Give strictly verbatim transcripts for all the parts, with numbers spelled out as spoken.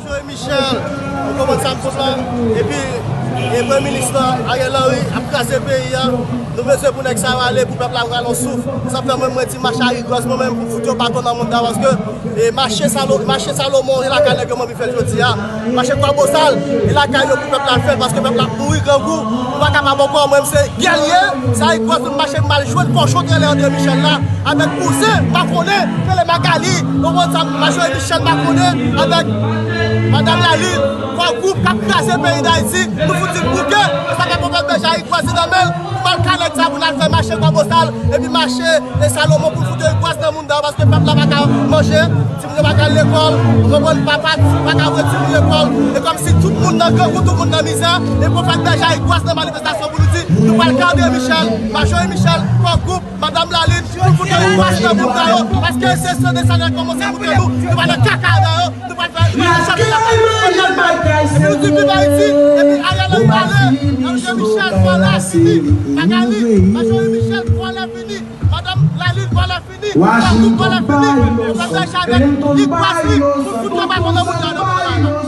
Joe Michel, ou konprann sa m sot la? Epi, e premye minis la, Ariel Henry, ap kraze peyi a. Nou bezwen pou nèg sa yo ale, pou pèp la pran yon souf. Sa fè mwen, mwen di mache a Rigòs, mwen menm, pou fout yon baton nan moun ta, paske, e, mache Salo-, mache Salomon, e lakay nèg yo, mwen, fè l jodi a. Mache Kwabosal, e lakay yo pou pèp la fè l, paske pèp la ap mouri grangou. Nou pa kapab ankò, mwen, se gè l ye, se a Rigòs, nou mache, m al jwenn kòchon trèlè André Michel la, avèk kouzen, makonnen, rele Magali, ou konn sa, mache Michel makonnen, avèk Madanm Lalin, Kò Gwoup k ap kraze peyi Dayiti, nou fouti l bouke, e sa fè pwofèt Benjamin Rigòs nan men l, pou m al ka nèg sa pou n al fè mache Kwabosal, epi mache e Salomon pou fout Rigòs nan moun nan, paske pèp la pa ka manje, timoun yo pa ka al lekòl, ou konprann, papa pa ka voye timoun lekòl, e kòmsi tout moun nan grangou, tout moun nan mizè, e pwofèt Benjamin Rigòs nan manifestasyon pou nou di, nou pral ka André Michel, Majorie Michel, Kò Gwoup, Madanm Lalin, nou fout Rigòs nan moun sa yo, paske se sou de sa n ap kòmanse moute nou, nou pa nan kaka adan yo, nou pral fè, nou pral fè chanpyona. Epi nou di viv Ayiti, epi Ariel Henry ale, André Michel, vwala, fini, Magali, Majorie Michel, vwala, fini, Madanm Lalin, vwala, fini, Kò Gwoup, vwala, fini, nou pral fè chanpyona, Rigòs li, nou fout yo pa konn nan moun sa yo, non.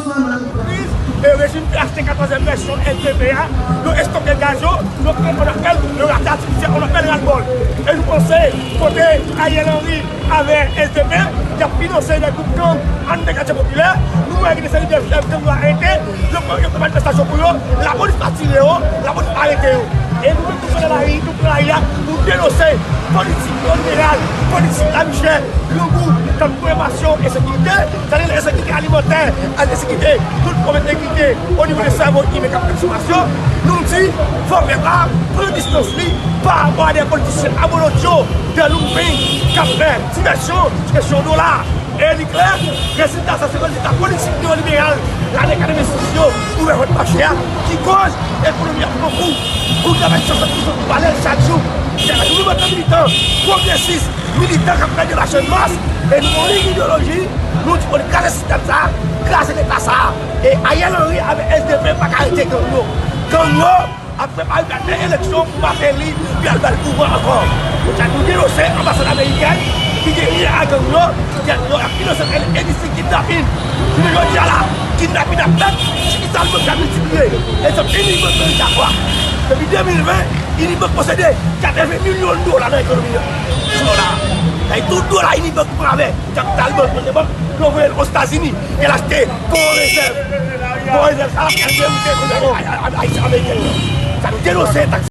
E rejim ki achte katòzyèm vèsyon L T P a, yo estoke gaz yo, yo kreye on apèl, yo rate aktivite, on apèl ras-le-bol. E nou panse, kote Ariel Henry avè L T P, y ap finanse de gwoup gang anndan katye popilè, nou wè gen de seri de chèf gang yo arete, yo pran, yo pran manifestasyon pou yo, lapolis pa tire yo, lapolis pa arete yo. E nou menm nou pran lari, nou pran lari a, pou denonse politik neyoliberal, politik lavi chè, grangou, tankou enflasyon, ensekirite, sètadi ensekirite alimantè, ak ensekirite tout fòm ensekirite o nivo de sèvo imen k ap fè konsomasyon, nou di, fò pèp la pran distans li pa rapò a de politisyen abolotyo, de louping, k ap fè divèsyon sou kesyon dola. E li klè, rezilta sa se rezilta politik neyoliberal lane katrevensis yo, ouvè vant mache a, ki koz ekonomi a pran kou, pou travay swasant pou san pou valè l chak jou. Se la nou, militan pwogresis, militan k ap fè de machann mas, e nou gen yon liy ideyoloji, nou di pou n kraze sistèm sa, kraze Leta sa. E Ariel Henry avèk S D P pa ka rete gang yo. Gang yo ap prepare pou al fè eleksyon pou Martelly, pou y al ba l pouvwa ankò. Donk, nou denonse anbasad amerikèn ki gen lyen ak gang yo, ki gen, yo ap finanse endistri kidnapin. Jounen jodi a la, kidnapin ap fèt, ki sa l fè k ap miltipliye. Egzanp, Unibank nan Detroit. Depi de mil ven, Unibank posede katreven milyon dola nan ekonomi an. Sou dola. Sa vle di tout dola Unibank pran avè kapital bank, bank, yo voye l Ozetazini, e l achte bon rezèv. Bon rezèv, sa l ap kal dewoute ekonomi Ayisyen Ameriken yo. Sa nou denonse, tax